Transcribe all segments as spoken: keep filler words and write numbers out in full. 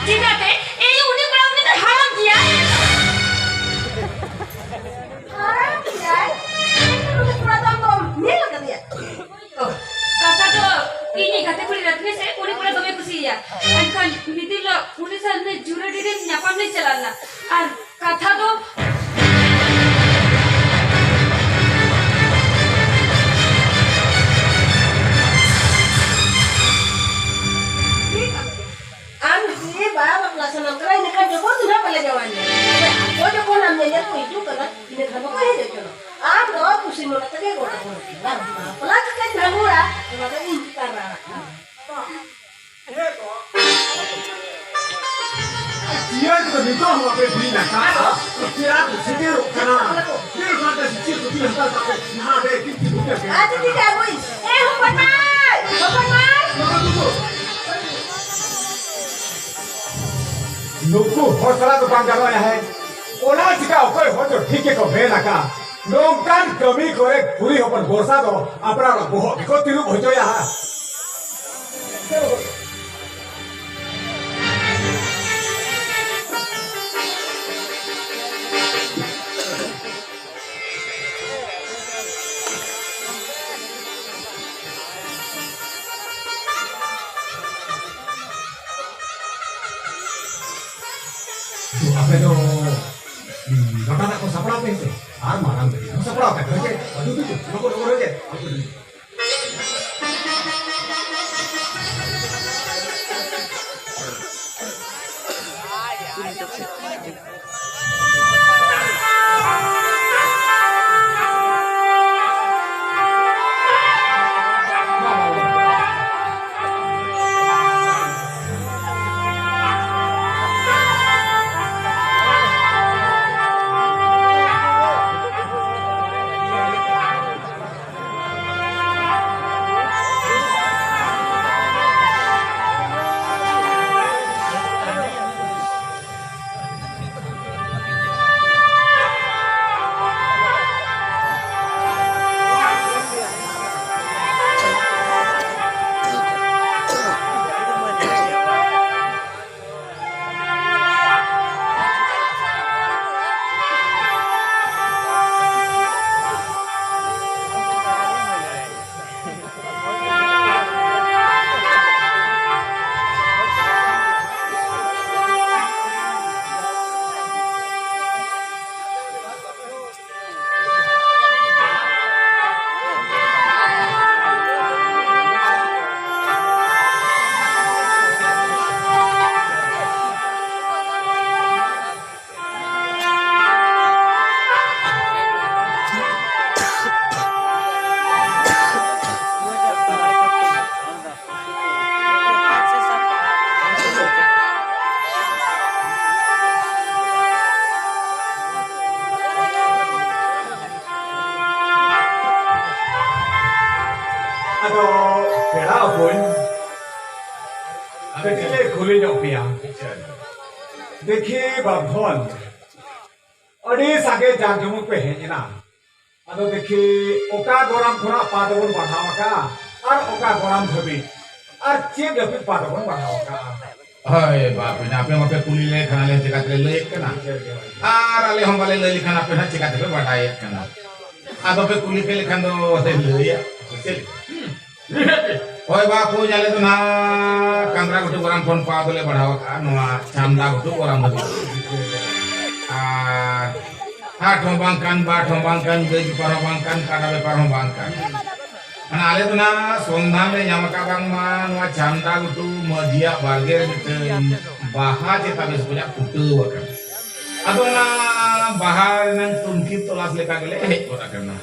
ᱪᱤᱠᱟᱹᱛᱮ? ᱮᱭ, ᱩᱱᱤ ᱠᱚᱲᱟ, ᱩᱱᱤ ᱫᱚ ᱦᱟᱲᱟᱢ ᱜᱮᱭᱟᱭ᱾ ᱦᱟᱲᱟᱢ ᱜᱮᱭᱟᱭ? ᱩᱱᱤ ᱠᱚᱲᱟ ᱫᱚ ᱟᱢ ᱫᱚᱢ ᱧᱮᱞ ᱟᱠᱟᱫᱮᱭᱟ? ᱠᱟᱛᱷᱟ ᱫᱚ, ᱤᱧᱤᱡ ᱜᱟᱛᱮ ᱠᱩᱲᱤ ᱨᱟᱛᱷᱱᱤ ᱥᱮ, ᱩᱱᱤ ᱠᱚᱲᱟ ᱫᱚᱢᱮ ᱠᱩᱥᱤᱭᱟᱭᱟ᱾ ᱮᱱᱠᱷᱟᱱ ᱢᱤᱫ ᱫᱤᱱ ᱦᱤᱞᱳᱜ ᱩᱱᱤ ᱥᱟᱶ ᱩᱱᱤ ᱡᱩᱨᱟᱹᱰᱤ ᱨᱮ ᱧᱟᱯᱟᱢ ᱞᱤᱧ ᱪᱟᱞᱟᱣ ᱞᱮᱱᱟ᱾ ᱟᱨ ᱠᱟᱛᱷᱟ ᱫᱚ, ᱟᱢ ᱡᱩᱫᱤ ᱵᱟᱭ ᱵᱟᱯᱞᱟ ᱥᱟᱱᱟᱢ ᱠᱟᱱᱟ, ᱤᱱᱟᱹᱠᱷᱟᱱ ᱡᱚᱵᱚᱨ ᱫᱚ ᱱᱟᱦᱟᱜ ᱵᱟᱞᱮ ᱡᱟᱶᱟᱭ ᱢᱮᱭᱟ᱾ ᱟᱠᱚ ᱡᱚᱠᱷᱚᱱ ᱟᱢ ᱧᱮᱧᱮᱞ ᱠᱚ ᱦᱤᱡᱩᱜ ᱠᱟᱱᱟ, ᱤᱱᱟᱹ ᱠᱷᱟᱱ ᱫᱚᱠᱚ ᱦᱮᱡ ᱦᱚᱪᱚᱱᱟ᱾ ᱟᱢ ᱫᱚ ᱠᱩᱥᱤ ᱢᱚᱱᱮ ᱛᱮᱜᱮ ᱜᱚᱴᱟ ᱠᱚ ᱵᱟᱯᱞᱟ ᱠᱟᱛᱮ ᱵᱷᱟᱜᱩᱲᱟ, ᱚᱱᱟ ᱫᱚ ᱤᱧ ᱪᱮᱛᱟᱱ ᱨᱮ ᱟᱲᱟᱜ ᱠᱟᱜ ᱢᱮ᱾ ᱪᱮᱭᱟᱨ ᱠᱚ ᱱᱤᱛᱚᱜ ᱦᱚᱸ ᱵᱟᱯᱮ ᱵᱤᱞ ᱟᱠᱟᱫᱼᱟ? ᱪᱮᱭᱟᱨ ᱠᱚ ᱥᱮᱴᱮᱨᱚᱜ ᱠᱟᱱᱟ᱾ ᱪᱮᱫ ᱞᱮᱠᱟᱛᱮ ᱥᱮ ᱪᱮᱫ ᱠᱚ ᱵᱤᱞ ᱦᱟᱛᱟᱣ ᱠᱟᱛᱮ ᱱᱚᱣᱟ ᱨᱮ ᱴᱤᱠ ᱴᱤᱠ ᱵᱩᱴᱟᱹ ᱯᱮ? ᱟᱪᱪᱷᱟ, ᱴᱷᱤᱠ ᱜᱮᱭᱟ, ᱟᱹᱜᱩᱭ᱾ ᱮ, ᱦᱚᱯᱚᱱ ᱢᱟᱹᱭ! ᱦᱚᱯᱚᱱ ᱢᱟᱹᱭ! ᱱᱚᱣᱟ ᱫᱩ ᱫᱚ᱾ ᱱᱩᱠᱩ ᱦᱚᱲ ᱥᱟᱞᱟᱜ ᱫᱚ ᱵᱟᱝ ᱜᱟᱱᱚᱜᱼᱟ, ᱦᱮᱸ᱾ ᱚᱱᱟ ᱪᱤᱠᱟ ᱚᱠᱚᱭ ᱦᱚᱲ ᱪᱚ ᱴᱷᱤᱠ ᱜᱮᱠᱚ ᱢᱮᱱ ᱟᱠᱟᱫ᱾ ᱱᱚᱝᱠᱟᱱ ᱠᱟᱹᱢᱤ ᱠᱚᱨᱮ ᱠᱩᱲᱤ ᱦᱚᱯᱚᱱ ᱵᱚᱨᱥᱟ ᱫᱚ ᱟᱯᱱᱟᱨᱟᱜ ᱵᱚᱦᱚᱜ ᱜᱮᱠᱚ ᱛᱤᱨᱩᱵ ᱦᱚᱪᱚᱭᱟ ᱦᱟᱸᱜ᱾ ᱟᱯᱮ ᱫᱚ, ᱦᱩᱸ, ᱞᱚᱴᱟ ᱫᱟᱜ ᱠᱚ ᱥᱟᱯᱲᱟᱣ ᱯᱮ ᱥᱮ, ᱟᱨ ᱢᱟᱨᱟᱝ ᱫᱟᱨᱮ ᱦᱚᱸ ᱥᱟᱯᱲᱟᱣ ᱯᱮ, ᱦᱳᱭ ᱥᱮ? ᱟᱹᱰᱤ ᱫᱩ ᱫᱩ, ᱱᱚᱠᱚ, ᱱᱚᱠᱚ, ᱦᱳᱭ ᱥᱮ? ᱵᱚᱭ, ᱠᱟᱹᱴᱤᱡ ᱞᱮ ᱠᱩᱞᱤ ᱧᱚᱜ ᱯᱮᱭᱟ᱾ ᱫᱮᱠᱷᱤ ᱵᱟᱵᱷᱚᱱ, ᱟᱹᱰᱤ ᱥᱟᱸᱜᱮ ᱡᱟᱠ ᱡᱚᱢᱚᱠ ᱯᱮ ᱦᱮᱡ ᱮᱱᱟ, ᱟᱫᱚ ᱫᱮᱠᱷᱤ ᱚᱠᱟ ᱜᱚᱨᱟᱢ ᱠᱷᱚᱱᱟᱜ ᱯᱟ ᱫᱚᱵᱚᱱ ᱵᱟᱲᱦᱟᱣ ᱟᱠᱟᱜᱼᱟ ᱟᱨ ᱚᱠᱟ ᱜᱚᱨᱟᱢ ᱫᱷᱟᱹᱵᱤᱡ ᱟᱨ ᱪᱮᱫ ᱫᱷᱟᱹᱵᱤᱡ ᱯᱟ ᱫᱚᱵᱚᱱ ᱵᱟᱲᱦᱟᱣ ᱟᱠᱟᱜᱼᱟ? ᱦᱳᱭ ᱵᱟᱯᱮ, ᱟᱯᱮ ᱢᱟᱯᱮ ᱠᱩᱞᱤ ᱞᱮᱠᱷᱟᱱ ᱟᱞᱮ ᱪᱮᱠᱟ ᱛᱮᱞᱮ ᱞᱟᱹᱭᱮᱫ ᱠᱟᱱᱟ? ᱟᱨ ᱟᱞᱮ ᱦᱚᱸ ᱵᱟᱞᱮ ᱞᱟᱹᱭ ᱞᱮᱠᱷᱟᱱ ᱟᱯᱮ ᱦᱟᱸᱜ ᱪᱮᱠᱟ ᱛᱮᱯᱮ ᱵᱟᱰᱟᱭᱮᱫ ᱠᱟᱱᱟ? ᱟᱫᱚ ᱯᱮ ᱠᱩᱞᱤ ᱠᱮᱫ ᱞᱮᱠᱷᱟᱱ ᱫᱚ ᱞᱮ ᱞᱟᱹᱭᱟ᱾ ᱪᱮᱫ? ᱦᱳᱭ ᱵᱟᱯᱩ, ᱟᱞᱮ ᱫᱚ ᱱᱟᱦᱟᱜ ᱠᱟᱸᱫᱽᱨᱟ ᱜᱷᱩᱴᱩ ᱜᱚᱨᱟᱢ ᱠᱷᱚᱱ ᱯᱟ ᱫᱚᱞᱮ ᱵᱟᱲᱦᱟᱣ ᱟᱠᱟᱜᱼᱟ, ᱱᱚᱣᱟ ᱪᱷᱟᱢᱰᱟ ᱜᱷᱩᱴᱩ ᱜᱚᱨᱟᱢ ᱫᱷᱟᱹᱵᱤᱡ᱾ ᱟᱨ ᱦᱟᱴ ᱦᱚᱸ ᱵᱟᱝ ᱠᱟᱱ, ᱵᱟᱴ ᱦᱚᱸ ᱵᱟᱝ ᱠᱟᱱ, ᱜᱟᱹᱭ ᱵᱮᱯᱟᱨ ᱦᱚᱸ ᱵᱟᱝ ᱠᱟᱱ, ᱠᱟᱰᱟ ᱵᱮᱯᱟᱨ ᱦᱚᱸ ᱵᱟᱝ ᱠᱟᱱ᱾ ᱢᱟᱱᱮ ᱟᱞᱮ ᱫᱚ ᱱᱟᱦᱟᱜ ᱥᱚᱱᱫᱷᱟᱱ ᱞᱮ ᱧᱟᱢ ᱟᱠᱟᱫ ᱵᱟᱝᱢᱟ ᱱᱚᱣᱟ ᱪᱷᱟᱢᱰᱟ ᱜᱷᱩᱴᱩ ᱢᱟᱹᱡᱷᱤᱭᱟᱜ ᱵᱟᱲᱜᱮ ᱨᱮ ᱢᱤᱫᱴᱟᱹᱝ ᱵᱟᱦᱟ ᱪᱮᱛᱟᱱ ᱨᱮ ᱥᱚᱡᱟ ᱯᱷᱩᱴᱟᱹᱣ ᱟᱠᱟᱱᱟ᱾ ᱟᱫᱚ ᱚᱱᱟ ᱵᱟᱦᱟ ᱨᱮᱱᱟᱜ ᱛᱩᱱᱠᱷᱤ ᱛᱚᱞᱟᱥ ᱞᱮᱠᱟ ᱜᱮᱞᱮ ᱦᱮᱡ ᱜᱚᱫ ᱟᱠᱟᱱᱟ᱾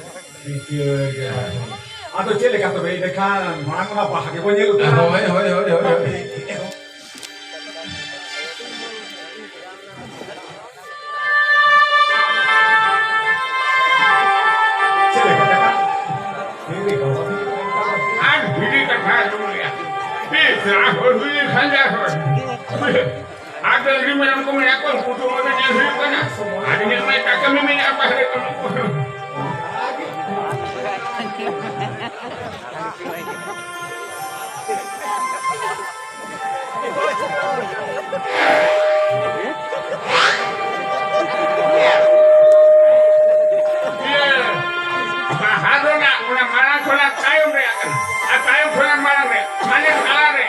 ᱴᱷᱤᱠᱟᱹ ᱜᱮᱭᱟ᱾ ᱟᱫᱚ ᱪᱮᱫ ᱞᱮᱠᱟ ᱛᱚᱵᱮ ᱤᱱᱟᱹ ᱠᱷᱟᱱ ᱢᱟᱲᱟᱝ ᱚᱱᱟ ᱵᱟᱦᱟ ᱜᱮᱵᱚᱱ ᱧᱮᱞ ᱩᱛᱟᱹᱨᱟ? ᱦᱳᱭ, ᱦᱳᱭ, ᱦᱳᱭ, ᱦᱳᱭ, ᱦᱳᱭ᱾ ᱪᱮᱫ ᱞᱮᱠᱟ ᱠᱟᱛᱷᱟ? ᱟᱨ ᱵᱷᱤᱰᱤ ᱠᱟᱛᱷᱟ ᱟᱸᱡᱚᱢ ᱞᱮᱭᱟ᱾ ᱯᱮ ᱥᱮᱬᱟ ᱦᱚᱲ ᱦᱩᱭ ᱞᱮᱠᱷᱟᱱ ᱡᱟ ᱦᱚᱲ᱾ ᱟᱫᱚ ᱟᱹᱰᱤ ᱢᱟᱨᱟᱝ ᱠᱚ ᱢᱮᱱᱟᱜ ᱠᱚᱣᱟ, ᱩᱱᱠᱩ ᱫᱚ ᱚᱸᱰᱮ ᱧᱮᱞ ᱦᱩᱭᱩᱜ ᱠᱟᱱᱟ᱾ ᱟᱨ ᱧᱮᱞ ᱢᱮ, ᱮᱴᱟᱜ ᱠᱟᱹᱢᱤ ᱢᱮᱱᱟᱜᱼᱟ ᱵᱟᱦᱨᱮ ᱠᱟᱹᱢᱤ ᱠᱚ᱾ ᱤᱭᱟᱹ, ᱵᱟᱦᱟ ᱫᱚ ᱱᱟᱜ ᱚᱱᱟ ᱢᱟᱲᱟᱝ ᱠᱷᱚᱱᱟᱜ ᱛᱟᱭᱚᱢ ᱨᱮᱭᱟᱜ ᱠᱟᱱᱟ, ᱟᱨ ᱛᱟᱭᱚᱢ ᱠᱷᱚᱱᱟᱜ ᱢᱟᱲᱟᱝ ᱨᱮ, ᱢᱟᱱᱮ ᱛᱟᱞᱟ ᱨᱮ᱾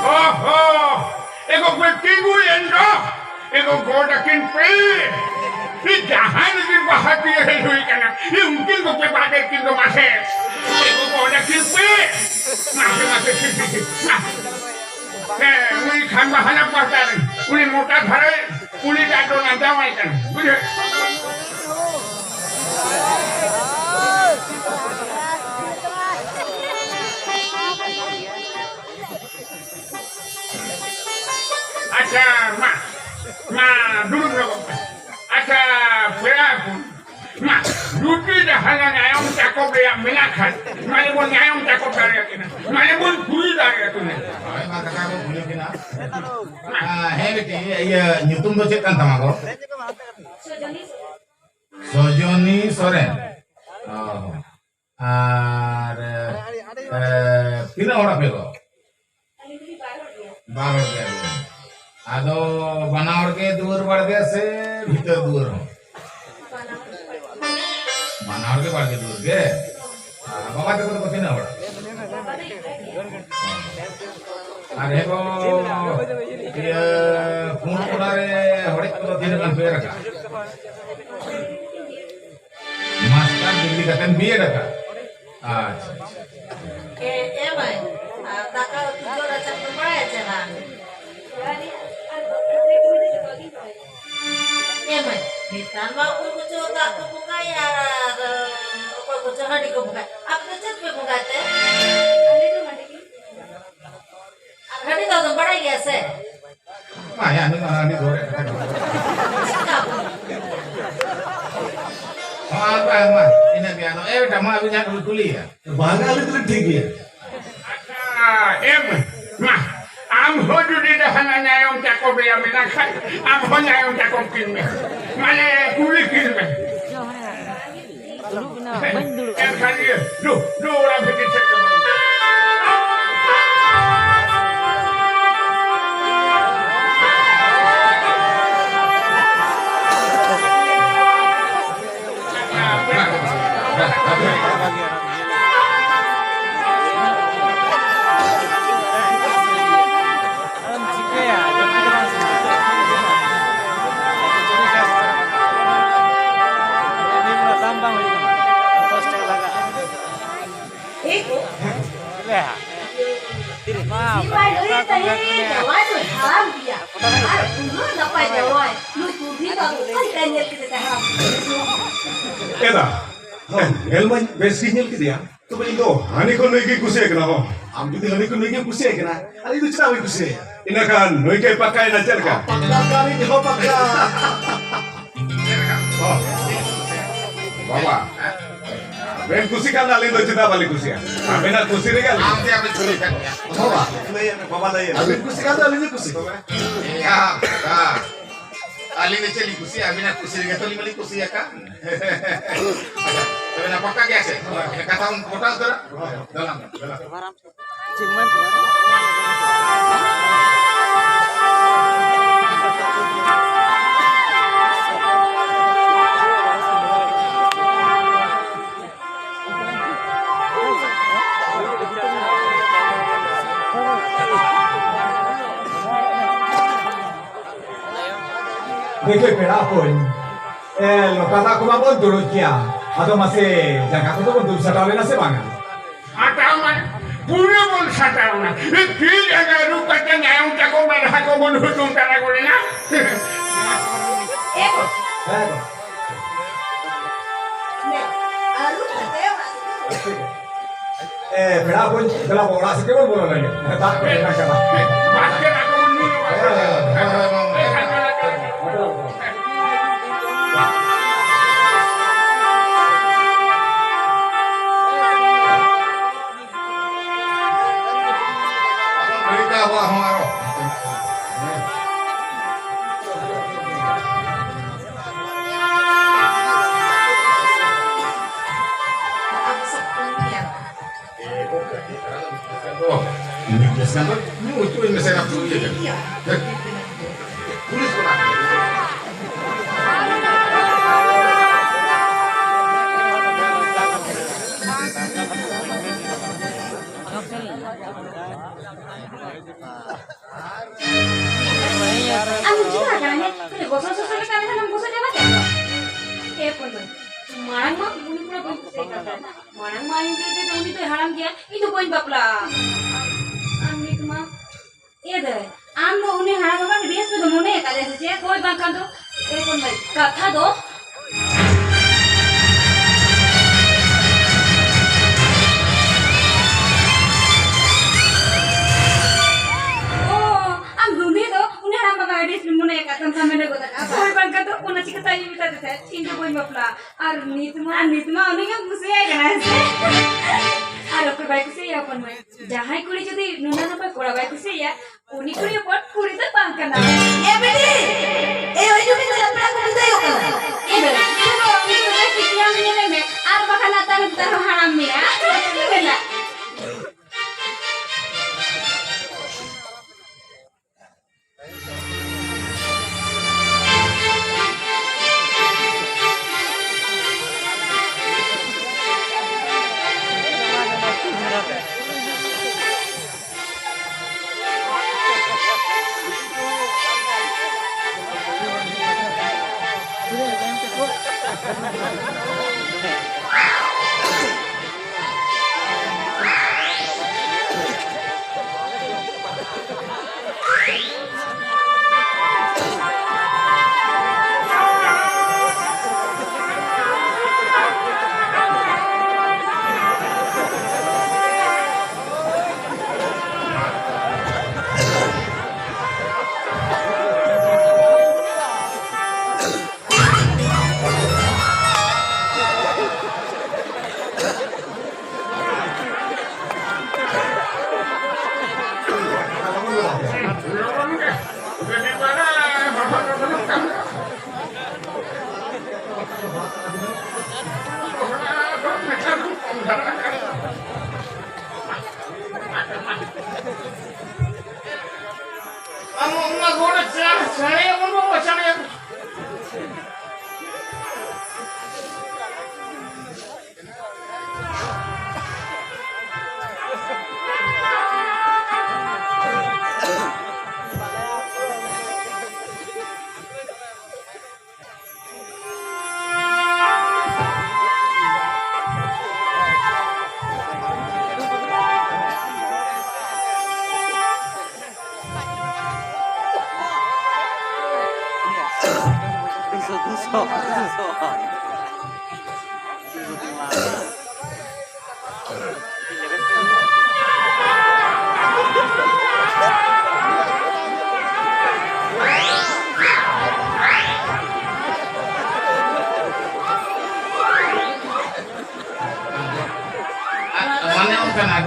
ᱚᱦᱚ! ᱮ ᱜᱚ ᱯᱮ ᱛᱤᱸᱜᱩᱭᱮᱱ ᱫᱚ! ᱮ ᱜᱚ ᱜᱚᱰ ᱟᱹᱠᱤᱱ ᱯᱮ! ᱤ ᱡᱟᱦᱟᱸᱭ ᱞᱟᱹᱜᱤᱫ ᱵᱟᱦᱟ ᱛᱤᱭᱟᱹ ᱦᱮᱡ ᱦᱩᱭ ᱠᱟᱱᱟ, ᱤ ᱩᱱᱠᱤᱱ ᱫᱚᱯᱮ ᱵᱟᱫ ᱮᱫ ᱠᱤᱱ ᱫᱚ ᱢᱟᱥᱮ! ᱮ ᱜᱚ ᱜᱚᱰ ᱟᱹᱠᱤᱱ ᱯᱮ! ᱢᱟᱥᱮ, ᱢᱟᱥᱮ, ᱴᱷᱤᱠ, ᱴᱷᱤᱠ, ᱴᱷᱤᱠ, ᱢᱟᱥᱮ! ᱦᱮᱸ, ᱩᱱᱤ ᱠᱷᱟᱱ ᱵᱟᱦᱟᱱᱟ ᱯᱟᱦᱴᱟ ᱨᱮᱱ, ᱩᱱᱤ ᱢᱚᱴᱟ ᱫᱷᱟᱨᱮ, ᱩᱱᱤ ᱴᱟᱜ ᱫᱚ ᱚᱱᱟ ᱡᱟᱶᱟᱭ ᱠᱟᱱᱟ, ᱵᱩᱡᱷᱟᱹᱣ? ᱟᱪᱪᱷᱟ, ᱢᱟ, ᱢᱟ, ᱫᱩᱲᱩᱵ ᱧᱚᱜᱚᱜ ᱢᱮ᱾ ᱟᱪᱪᱷᱟ, ᱯᱮᱲᱟ ᱠᱚ, ᱢᱟ, ᱡᱩᱫᱤ ᱡᱟᱦᱟᱱᱟᱜ ᱧᱟᱭᱚᱢ ᱪᱟᱠᱚᱵ ᱨᱮᱭᱟᱜ ᱢᱮᱱᱟᱜ ᱠᱷᱟᱱ, ᱢᱟᱱᱮ ᱵᱚᱱ ᱧᱟᱭᱚᱢ ᱪᱟᱠᱚᱵ ᱫᱟᱲᱮᱭᱟᱠᱤᱱᱟ, ᱢᱟᱱᱮ ᱵᱚᱱ ᱠᱩᱞᱤ ᱫᱟᱲᱮᱭᱟᱠᱤᱱᱟ᱾ ᱦᱳᱭ, ᱢᱟ, ᱠᱟᱛᱷᱟ ᱵᱚᱱ ᱠᱩᱞᱤ ᱠᱤᱱᱟ᱾ ᱟ, ᱦᱮᱸ, ᱵᱤᱴᱤ, ᱤᱭᱟᱹ, ᱧᱩᱛᱩᱢ ᱫᱚ ᱪᱮᱫ ᱠᱟᱱ ᱛᱟᱢᱟ ᱜᱚ? ᱥᱚᱡᱚᱱᱤ ᱥᱚᱨᱮᱱ᱾ ᱚ᱾ ᱟᱨ, ᱮ, ᱛᱤᱱᱟᱹᱜ ᱦᱚᱲ ᱟᱯᱮ ᱫᱚ? ᱵᱟᱨ ᱦᱚᱲ ᱜᱮ᱾ ᱟᱫᱚ ᱵᱟᱱᱟ ᱦᱚᱲ ᱜᱮ ᱫᱩᱣᱟᱹᱨ ᱵᱟᱲᱜᱮ ᱥᱮ ᱵᱷᱤᱛᱟᱹᱨ ᱫᱩᱣᱟᱹᱨ ᱦᱚᱸ? ᱵᱟᱱᱟ ᱦᱚᱲ ᱜᱮ ᱵᱟᱲᱜᱮ ᱫᱩᱣᱟᱹᱨ ᱜᱮ? ᱟᱨ ᱵᱟᱵᱟ ᱛᱟᱠᱚ ᱫᱚᱠᱚ ᱛᱤᱱᱟᱹᱜ ᱦᱚᱲ? ᱟᱨ ᱦᱮᱸ ᱜᱚ, ᱤᱭᱟᱹ, ᱯᱩᱸᱰ ᱠᱚᱲᱟ ᱨᱮ ᱦᱚᱲᱮᱡ ᱠᱚᱫᱚ ᱛᱤᱱᱟᱹᱜ ᱜᱟᱱ ᱯᱮ ᱮᱨ ᱟᱠᱟᱫᱼᱟ? ᱢᱟᱥᱴᱟᱨ ᱰᱤᱜᱽᱨᱤ ᱠᱟᱛᱮᱢ ᱵᱤ ᱮᱰ ᱟᱠᱟᱫ? ᱟᱪᱪᱷᱟ, ᱟᱪᱪᱷᱟ᱾ ᱮ, ᱮ ᱢᱟᱹᱭ, ᱟᱨ ᱫᱟᱠᱟ ᱩᱛᱩ ᱡᱚ ᱨᱟᱪᱟ ᱠᱚ ᱵᱟᱲᱟᱭᱟ ᱪᱮ ᱵᱟᱝ? ᱮ ᱢᱟᱹᱭ, ᱱᱮᱛᱟᱨ ᱢᱟ ᱚᱠᱚᱭ ᱠᱚᱪᱚ ᱫᱟᱜ ᱠᱚ ᱵᱚᱸᱜᱟᱭᱟ ᱟᱨ ᱚᱠᱚᱭ ᱠᱚᱪᱚ ᱦᱟᱺᱰᱤ ᱠᱚ ᱵᱚᱸᱜᱟᱭᱟ᱾ ᱟᱯᱮ ᱫᱚ ᱪᱮᱫ ᱯᱮ ᱵᱚᱸᱜᱟᱭ ᱛᱮ? ᱟᱨ ᱦᱟᱺᱰᱤ ᱫᱚ ᱟᱫᱚᱢ ᱵᱟᱲᱟᱭ ᱜᱮᱭᱟ ᱥᱮ? ᱢᱟ, ᱭᱟ, ᱱᱩᱭ ᱢᱟ ᱦᱟᱺᱰᱤ ᱫᱚᱦᱚ ᱨᱮ᱾ ᱢᱟ, ᱢᱟ, ᱢᱟ, ᱤᱱᱟᱹ ᱜᱮ ᱟᱫᱚ᱾ ᱮ, ᱵᱮᱴᱟ, ᱢᱟ, ᱟᱹᱵᱤᱱ ᱡᱟᱦᱟᱸ ᱠᱚᱵᱤᱱ ᱠᱩᱞᱤᱭᱟ᱾ ᱵᱟᱝᱟ, ᱟᱹᱞᱤᱧ ᱫᱚᱞᱤᱧ ᱴᱷᱤᱠ ᱜᱮᱭᱟ᱾ ᱟᱪᱪᱷᱟ, ᱮᱢ, ᱢᱟ, ᱟᱢ ᱦᱚᱸ ᱡᱩᱫᱤ ᱡᱟᱦᱟᱱᱟᱜ ᱧᱟᱭᱚᱢ ᱪᱟᱠᱚᱵ ᱨᱮᱭᱟᱜ ᱢᱮᱱᱟᱜ ᱠᱷᱟᱱ, ᱟᱢ ᱦᱚᱸ ᱧᱟᱭᱚᱢ ᱪᱟᱠᱚᱵ ᱠᱤᱱ ᱢᱮ᱾ ᱢᱟᱱᱮ, ᱠᱩᱞᱤ ᱠᱤᱱ ᱢᱮ᱾ ᱫᱩᱲᱩᱵ ᱮᱱᱟ, ᱵᱟᱹᱧ ᱫᱩᱲᱩᱵ ᱮᱱᱠᱷᱟᱱ ᱤᱭᱟᱹ, ᱫᱩ, ᱫᱩ, ᱚᱲᱟᱜ ᱵᱷᱤᱛᱤᱨ ᱥᱮᱫ ᱜᱮ ᱵᱚᱞᱚᱱ ᱢᱮ᱾ ᱟᱫᱚᱢ ᱪᱤᱠᱟᱹᱭᱟ? ᱡᱟᱹᱯᱤᱫ ᱵᱟᱝ ᱥᱟᱱᱟ᱾ ᱡᱩᱫᱤ ᱚᱱᱟ ᱫᱟᱢ ᱵᱟᱝ ᱦᱩᱭᱩᱜ ᱠᱟᱱᱟ, ᱫᱚᱥ ᱴᱟᱠᱟ ᱞᱟᱜᱟᱜᱼᱟ᱾ ᱮ ᱜᱳ᱾ ᱪᱮᱫ ᱞᱮ ᱦᱟᱸᱜ? ᱛᱤᱨᱮ? ᱢᱟ, ᱥᱤᱢ ᱟᱭ ᱞᱟᱹᱭᱮᱫ ᱛᱟᱦᱮᱸᱫ, ᱡᱟᱶᱟᱭ ᱫᱚᱭ ᱦᱟᱲᱟᱢ ᱜᱮᱭᱟ᱾ ᱟᱨ ᱩᱱᱟᱹᱜ ᱱᱟᱯᱟᱭ ᱡᱟᱶᱟᱭ, ᱱᱩᱭ ᱠᱩᱲᱤ ᱫᱚ ᱟᱫᱚ ᱚᱠᱟ ᱞᱮᱠᱟᱭ ᱧᱮᱞ ᱠᱮᱫᱮ ᱛᱟᱦᱮᱸᱫ? ᱮᱫᱟ, ᱦᱮᱸ, ᱧᱮᱞ ᱢᱟᱧ ᱵᱮᱥ ᱜᱤᱧ ᱧᱮᱞ ᱠᱮᱫᱮᱭᱟ, ᱛᱚᱵᱮ ᱤᱧ ᱫᱚ ᱦᱟᱹᱱᱤ ᱠᱷᱚᱱ ᱱᱩᱭ ᱜᱤᱧ ᱠᱩᱥᱤᱭᱟᱭ ᱠᱟᱱᱟ ᱦᱚᱸ᱾ ᱟᱢ ᱡᱩᱫᱤ ᱦᱟᱹᱱᱤ ᱠᱚ ᱱᱩᱭ ᱜᱮᱢ ᱠᱩᱥᱤᱭᱟᱭ ᱠᱟᱱᱟ, ᱟᱨ ᱤᱧ ᱫᱚ ᱪᱮᱫᱟᱜ ᱵᱟᱹᱧ ᱠᱩᱥᱤᱭᱟᱭᱟ? ᱤᱱᱟᱹ ᱠᱷᱟᱱ ᱱᱩᱭ ᱜᱮ ᱯᱟᱠᱟᱭᱮᱱᱟ, ᱪᱮᱫ ᱞᱮᱠᱟ? ᱯᱟᱠᱟ ᱠᱟᱹᱨᱤ ᱡᱚᱦᱚ ᱯᱟᱠᱟ᱾ ᱵᱟᱵᱟ, ᱟᱵᱮᱱ ᱠᱩᱥᱤ ᱠᱷᱟᱱ ᱫᱚ ᱟᱹᱞᱤᱧ ᱫᱚ ᱪᱮᱫᱟᱜ ᱵᱟᱹᱞᱤᱧ ᱠᱩᱥᱤᱭᱟ? ᱟᱵᱮᱱᱟᱜ ᱠᱩᱥᱤ ᱨᱮᱜᱮ ᱟᱹᱞᱤᱧ᱾ ᱟᱢ ᱛᱮ ᱟᱵᱮᱱ ᱠᱩᱥᱤ ᱠᱟᱱ ᱜᱮᱭᱟ᱾ ᱵᱟᱵᱟ, ᱞᱟᱹᱭ ᱢᱮ, ᱵᱟᱵᱟ, ᱞᱟᱹᱭ ᱢᱮ᱾ ᱟᱵᱮᱱ ᱠᱩᱥᱤ ᱠᱷᱟᱱ ᱫᱚ ᱟᱹᱞᱤᱧ ᱫᱚ ᱠᱩᱥᱤ᱾ ᱮᱭᱟ, ᱵᱟᱵᱟ᱾ ᱟᱹᱞᱤᱧ ᱫᱚ ᱪᱮᱫ ᱞᱤᱧ ᱠᱩᱥᱤᱭᱟᱜᱼᱟ? ᱟᱹᱵᱤᱱᱟᱜ ᱠᱩᱥᱤ ᱨᱮᱜᱮ ᱛᱚ ᱟᱹᱞᱤᱧ ᱢᱟᱞᱤᱧ ᱠᱩᱥᱤᱭᱟᱠᱟᱱ᱾ ᱟᱪᱪᱷᱟ, ᱛᱚᱵᱮ ᱱᱟ ᱯᱟᱠᱟ ᱜᱮᱭᱟ ᱥᱮ? ᱠᱟᱛᱷᱟ ᱵᱚᱱ ᱜᱚᱴᱟ ᱩᱛᱟᱹᱨᱟ? ᱫᱟᱞᱟᱝ, ᱫᱟᱞᱟᱝ᱾ ᱫᱮᱠᱷᱮ ᱯᱮᱲᱟ ᱦᱚᱯᱚᱱ, ᱮ, ᱞᱚᱴᱟ ᱫᱟᱜ ᱠᱚᱢᱟ ᱵᱚᱱ ᱫᱩᱲᱩᱵ ᱜᱮᱭᱟ, ᱟᱫᱚ ᱢᱟᱥᱮ ᱡᱟᱸᱜᱟ ᱠᱚᱫᱚ ᱵᱚᱱ ᱫᱩᱞ ᱥᱟᱴᱟᱣ ᱞᱮᱱᱟ ᱥᱮ ᱵᱟᱝᱟ? ᱟᱴᱟᱣ ᱢᱟᱱᱮ ᱯᱩᱨᱟᱹ ᱵᱚᱱ ᱥᱟᱴᱟᱣ ᱮᱱᱟ᱾ ᱛᱤ ᱡᱟᱸᱜᱟ ᱟᱹᱨᱩᱵ ᱠᱟᱛᱮ ᱧᱟᱭᱚᱢ ᱛᱟᱠᱚ ᱢᱮᱫᱦᱟ ᱠᱚᱵᱚᱱ ᱦᱩᱛᱩᱢ ᱛᱟᱨᱟ ᱜᱚᱫ ᱮᱱᱟ᱾ ᱦᱮᱸ ᱜᱚ᱾ ᱮ, ᱯᱮᱲᱟ ᱦᱚᱯᱚᱱ, ᱫᱮᱞᱟ ᱵᱚ ᱚᱲᱟᱜ ᱥᱮᱫ ᱜᱮᱵᱚᱱ ᱵᱚᱞᱚ ᱞᱮᱱ ᱜᱮ᱾ ᱫᱟᱜ ᱠᱚ ᱮᱢ ᱠᱟᱱᱟ᱾ ᱦᱮᱸ, ᱦᱮᱸ, ᱦᱮᱸ᱾ ᱟᱢ ᱪᱤᱠᱟᱹ ᱟᱠᱟᱱᱟ? ᱦᱮᱸ? ᱠᱷᱟᱹᱞᱤ ᱜᱚᱥᱚ ᱥᱚᱥᱚ ᱞᱮᱠᱟ ᱞᱮᱠᱷᱟᱱ ᱮᱢ ᱜᱚᱥᱚ ᱪᱟᱵᱟ ᱠᱮᱫ ᱫᱚ᱾ ᱮ ᱯᱚᱞᱞᱚᱵ, ᱢᱟᱲᱟᱝ ᱢᱟ ᱩᱱᱤ ᱠᱚᱲᱟ ᱵᱟᱹᱧ ᱠᱩᱥᱤᱭᱟᱭ ᱠᱟᱱ ᱛᱟᱦᱮᱸ᱾ ᱢᱟᱲᱟᱝ ᱢᱟ ᱤᱧ ᱫᱚ ᱩᱱᱤ ᱫᱚᱭ ᱦᱟᱲᱟᱢ ᱜᱮᱭᱟ, ᱤᱧ ᱫᱚ ᱵᱟᱹᱧ ᱵᱟᱯᱞᱟᱜᱼᱟ᱾ ᱟᱨ ᱱᱤᱛ ᱢᱟ, ᱮ ᱫᱟᱹᱭ, ᱟᱢ ᱫᱚ ᱩᱱᱤ ᱦᱟᱲᱟᱢ ᱵᱟᱵᱟ ᱵᱮᱥ ᱫᱚ ᱢᱚᱱᱮ ᱟᱠᱟᱫᱮᱭᱟ ᱥᱮ ᱪᱮᱫ? ᱦᱳᱭ ᱵᱟᱝᱠᱷᱟᱱ ᱫᱚ, ᱮ ᱯᱚᱞᱞᱚᱵ, ᱠᱟᱛᱷᱟ ᱫᱚ ᱠᱟᱛᱷᱟ ᱢᱮᱱ ᱜᱚᱫ ᱟᱠᱟᱫ᱾ ᱦᱳᱭ, ᱵᱟᱝᱠᱷᱟᱱ ᱫᱚ ᱚᱱᱟ ᱪᱤᱠᱟᱹᱛᱮ ᱤᱧ ᱢᱮᱛᱟᱫᱮ ᱛᱟᱦᱮᱸᱫ, ᱤᱧ ᱫᱚ ᱵᱟᱹᱧ ᱵᱟᱯᱞᱟᱜᱼᱟ᱾ ᱟᱨ ᱱᱤᱛ ᱢᱟ, ᱱᱤᱛ ᱢᱟ ᱩᱱᱤ ᱜᱮᱢ ᱠᱩᱥᱤᱭᱟᱭ ᱠᱟᱱᱟ, ᱦᱮᱸ ᱥᱮ? ᱟᱨ ᱚᱠᱚᱭ ᱵᱟᱭ ᱠᱩᱥᱤᱭᱟᱭᱟ ᱦᱚᱯᱚᱱ ᱢᱟᱹᱭ? ᱡᱟᱦᱟᱸᱭ ᱠᱩᱲᱤ ᱡᱩᱫᱤ ᱱᱩᱱᱟᱹᱜ ᱱᱟᱯᱟᱭ ᱠᱚᱲᱟ ᱵᱟᱭ ᱠᱩᱥᱤᱭᱟᱭᱟ, ᱩᱱᱤ ᱠᱩᱲᱤ ᱦᱚᱯᱚᱱ ᱠᱩᱲᱤ ᱫᱚ ᱵᱟᱝ ᱠᱟᱱᱟ᱾ ᱮ ᱵᱤᱴᱤ, ᱮ ᱦᱤᱡᱩᱜ ᱢᱮ, ᱫᱮᱞᱟ ᱯᱮᱲᱟ ᱠᱚ ᱵᱤᱫᱟᱹᱭᱚᱜ ᱠᱟᱱᱟ᱾ ᱮ ᱵᱤᱴᱤ, ᱩᱱᱤ ᱫᱚ ᱵᱤᱴᱤᱭᱟᱢ ᱧᱮᱞᱮ ᱢᱮ, ᱟᱨ ᱵᱟᱠᱷᱟᱱ ᱟᱛᱟᱨ ᱩᱛᱟᱹᱨ ᱦᱚᱸ ᱦᱟᱲᱟᱢ ᱢᱮᱭᱟ᱾ ᱪᱮᱫ ᱮᱢ ᱢᱮᱱᱟ? ᱟᱢ ᱚᱱᱟ ᱜᱚᱰ ᱪᱟᱲ ᱥᱟᱲᱮ ᱵᱚᱱ ᱵᱟᱵᱟ ᱥᱟᱲᱮ᱾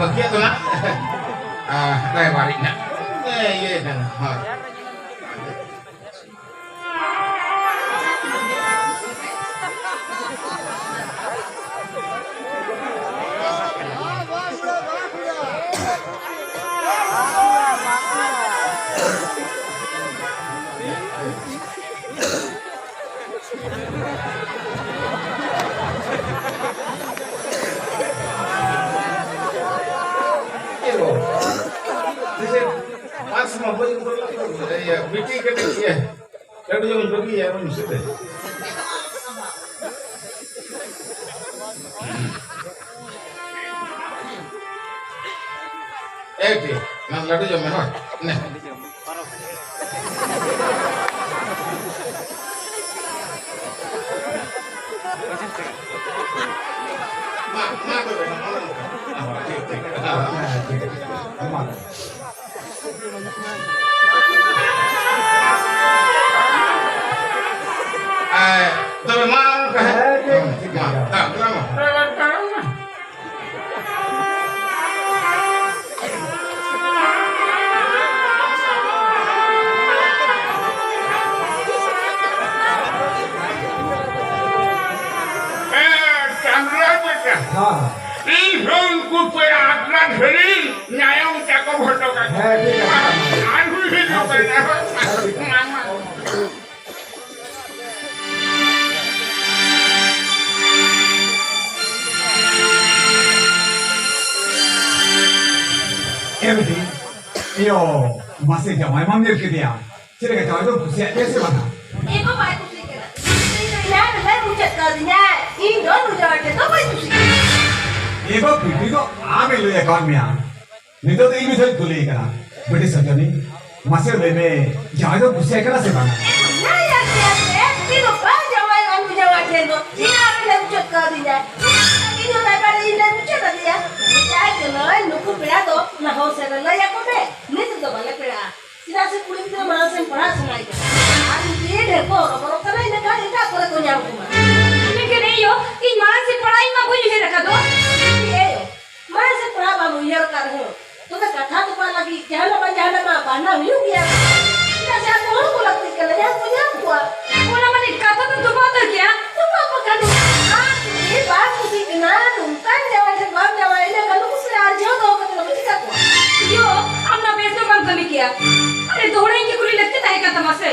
ᱵᱟᱹᱠᱤᱭᱟᱜ ᱫᱚ ᱱᱟᱜ, ᱟ, ᱨᱟᱭᱵᱟᱨᱤᱡ ᱱᱟᱜ, ᱮ, ᱤᱭᱟᱹ ᱠᱟᱱᱟ, ᱦᱳᱭ᱾ ᱵᱤᱴᱤ ᱠᱟᱹᱴᱤᱡ ᱤᱭᱟᱹ, ᱞᱟᱹᱰᱩ ᱡᱚᱢ ᱵᱟᱹᱜᱤᱭᱟ, ᱩᱱᱤ ᱥᱮᱫ ᱨᱮ᱾ ᱮ ᱴᱷᱤᱠ, ᱚᱱᱟ ᱞᱟᱹᱰᱩ ᱡᱚᱢ ᱢᱮ, ᱦᱳᱭ᱾ ᱱᱮ᱾ ᱢᱟ, ᱢᱟ ᱛᱚᱵᱮ, ᱢᱟ, ᱢᱟ, ᱢᱟ, ᱴᱷᱤᱠ, ᱴᱷᱤᱠ᱾ ᱢᱟ᱾ ᱮ, ᱛᱚᱵᱮ ᱢᱟ, ᱚᱱᱠᱟ ᱦᱮᱸ᱾ ᱦᱮᱸ, ᱴᱷᱤᱠ, ᱴᱷᱤᱠ, ᱢᱟ, ᱴᱷᱤᱠ᱾ ᱛᱟᱲᱟᱢ, ᱛᱟᱲᱟᱢ, ᱢᱟ᱾ ᱮ, ᱪᱟᱸᱫᱽᱨᱟ ᱵᱮᱴᱟ᱾ ᱦᱮᱸ᱾ ᱤᱧ ᱦᱚᱸ ᱩᱱᱠᱩ ᱯᱮᱲᱟ ᱟᱜᱽᱨᱟ ᱫᱷᱟᱹᱨᱤ ᱧᱟᱭᱚᱢ ᱪᱟᱠᱚ ᱦᱚᱴᱚ ᱠᱟᱠᱚ᱾ ᱦᱮᱸ, ᱴᱷᱤᱠ ᱟᱪᱷᱮ᱾ ᱟᱨ ᱦᱩᱭ ᱦᱤᱡᱩᱜ ᱠᱟᱱᱟ᱾ ᱢᱟ, ᱢᱟ᱾ ᱮ ᱵᱤᱴᱤ, ᱤᱭᱳ, ᱢᱟᱥᱮ ᱡᱟᱶᱟᱭ ᱢᱟᱢ ᱧᱮᱞ ᱠᱮᱫᱮᱭᱟ? ᱪᱮᱫ ᱞᱮᱠᱟ ᱡᱟᱶᱟᱭ ᱫᱚᱢ ᱠᱩᱥᱤᱭᱟᱜ ᱜᱮᱭᱟ ᱥᱮ ᱵᱟᱝᱟ? ᱮ ᱜᱚ, ᱵᱟᱭ ᱠᱩᱥᱤᱜ ᱠᱟᱱᱟ᱾ ᱤᱧ ᱫᱚ ᱮᱱᱟᱱ ᱨᱮ ᱢᱩᱪᱟᱹᱫ ᱠᱟᱣᱫᱤᱧᱟᱭ᱾ ᱤᱧ ᱫᱚ ᱱᱩᱭ ᱡᱟᱶᱟᱭ ᱴᱷᱮᱱ ᱫᱚ ᱵᱟᱹᱧ ᱠᱩᱥᱤᱜ ᱠᱟᱱᱟ᱾ ᱮ ᱜᱚ, ᱵᱤᱴᱤ ᱫᱚ ᱟᱢᱮ ᱞᱟᱹᱭ ᱟᱠᱟᱫ ᱢᱮᱭᱟ᱾ ᱱᱤᱛᱚᱜ ᱫᱚ ᱤᱧ ᱢᱤᱫ ᱫᱷᱟᱣᱤᱧ ᱠᱩᱞᱤᱭᱮ ᱠᱟᱱᱟ᱾ ᱵᱤᱴᱤ ᱥᱚᱡᱚᱱᱤ, ᱢᱟᱥᱮ ᱞᱟᱹᱭ ᱢᱮ, ᱡᱟᱶᱟᱭ ᱫᱚᱢ ᱠᱩᱥᱤᱭᱟᱭ ᱠᱟᱱᱟ ᱥᱮ ᱵᱟᱝᱟ? ᱱᱟ ᱭᱟ, ᱪᱮᱫ ᱮ? ᱤᱧ ᱫᱚ ᱵᱟᱹᱧ ᱡᱟᱶᱟᱭᱚᱜᱼᱟ ᱱᱩᱭ ᱡᱟᱶᱟᱭ ᱴᱷᱮᱱ ᱫᱚ᱾ ᱮᱱᱟᱱ ᱨᱮ ᱢᱩᱪᱟᱹᱫ ᱠᱟᱣᱫᱤᱧᱟᱭ᱾ ᱤᱧ ᱦᱚᱸ ᱨᱟᱭᱵᱟᱨ ᱤᱧ ᱞᱮ ᱢᱩᱪᱟᱹᱫ ᱟᱫᱮᱭᱟ᱾ ᱢᱮᱛᱟᱭ ᱠᱟᱹᱱᱟᱹᱧ, ᱱᱩᱠᱩ ᱯᱮᱲᱟ ᱫᱚ ᱱᱟᱦᱚᱨ ᱥᱮᱫ ᱨᱮ ᱞᱟᱹᱭ ᱟᱠᱚ ᱢᱮ᱾ ᱱᱤᱛ ᱫᱚ ᱵᱟᱞᱮ ᱯᱮᱲᱟᱜᱼᱟ᱾ ᱪᱮᱫᱟᱜ ᱥᱮ ᱠᱩᱲᱤ ᱜᱤᱫᱽᱨᱟᱹ ᱢᱟᱲᱟᱝ ᱥᱮᱱ ᱯᱟᱲᱦᱟᱜ ᱥᱟᱱᱟᱭᱮ ᱠᱟᱱᱟ᱾ ᱟᱨ ᱡᱩᱫᱤ ᱰᱷᱮᱨ ᱠᱚ ᱦᱚᱨᱚᱵᱚᱨᱚᱜ ᱠᱟᱱᱟ, ᱤᱱᱟᱹᱠᱷᱟᱱ ᱮᱴᱟᱜ ᱠᱚᱨᱮ ᱠᱚ ᱧᱟᱢ ᱠᱚᱣᱟ᱾ ᱢᱮᱱᱠᱷᱟᱱ ᱮ ᱭᱳ, ᱤᱧ ᱢᱟᱲᱟᱝ ᱥᱮᱫ ᱯᱟᱲᱦᱟᱜ ᱤᱧ ᱢᱟ ᱵᱟᱹᱧ ᱩᱭᱦᱟᱹᱨ ᱟᱠᱟᱫ ᱫᱚ᱾ ᱮ ᱭᱳ, ᱢᱟᱲᱟᱝ ᱥᱮᱫ ᱯᱟᱲᱦᱟᱜ ᱵᱟᱢ ᱚᱱᱟ ᱦᱩᱭᱩᱜ ᱜᱮᱭᱟ᱾ ᱪᱮᱫᱟᱜ ᱥᱮ ᱟᱠᱚ ᱦᱚᱲ ᱠᱚ ᱞᱟᱹᱠᱛᱤᱜ ᱠᱟᱱᱟ, ᱡᱟᱦᱟᱸ ᱠᱚ ᱧᱟᱢ ᱠᱚᱣᱟ᱾ ᱚᱱᱟ ᱢᱟᱱᱮ ᱠᱟᱛᱷᱟ ᱫᱚ ᱛᱚᱯᱟᱜ ᱩᱛᱟᱹᱨ ᱠᱮᱜᱼᱟ᱾ ᱛᱚᱯᱟᱜ ᱵᱟᱠᱷᱟᱱ ᱫᱚ ᱟᱢ ᱡᱩᱫᱤ ᱵᱟᱢ ᱠᱩᱥᱤᱜ ᱠᱟᱱᱟ, ᱱᱚᱝᱠᱟᱱ ᱡᱟᱶᱟᱭ ᱴᱷᱮᱱ ᱵᱟᱢ ᱡᱟᱶᱟᱭ, ᱤᱱᱟᱹ ᱠᱷᱟᱱ ᱱᱩᱠᱩ ᱥᱟᱞᱟᱜ ᱟᱨ ᱡᱤᱭᱚᱱ ᱫᱚᱦᱚ ᱠᱟᱛᱮ ᱫᱚ ᱪᱤᱠᱟ ᱠᱚᱣᱟ? ᱭᱳ, ᱟᱢ ᱱᱚᱣᱟ ᱵᱮᱥ ᱫᱚ ᱵᱟᱢ ᱠᱟᱹᱢᱤ ᱠᱮᱜᱼᱟ᱾ ᱟᱨᱮ, ᱫᱚᱦᱲᱟ ᱤᱧ ᱜᱮ ᱠᱩᱞᱤ ᱞᱟᱹᱠᱛᱤ ᱛᱟᱦᱮᱸ ᱠᱟᱱ ᱛᱟᱢᱟ ᱥᱮ?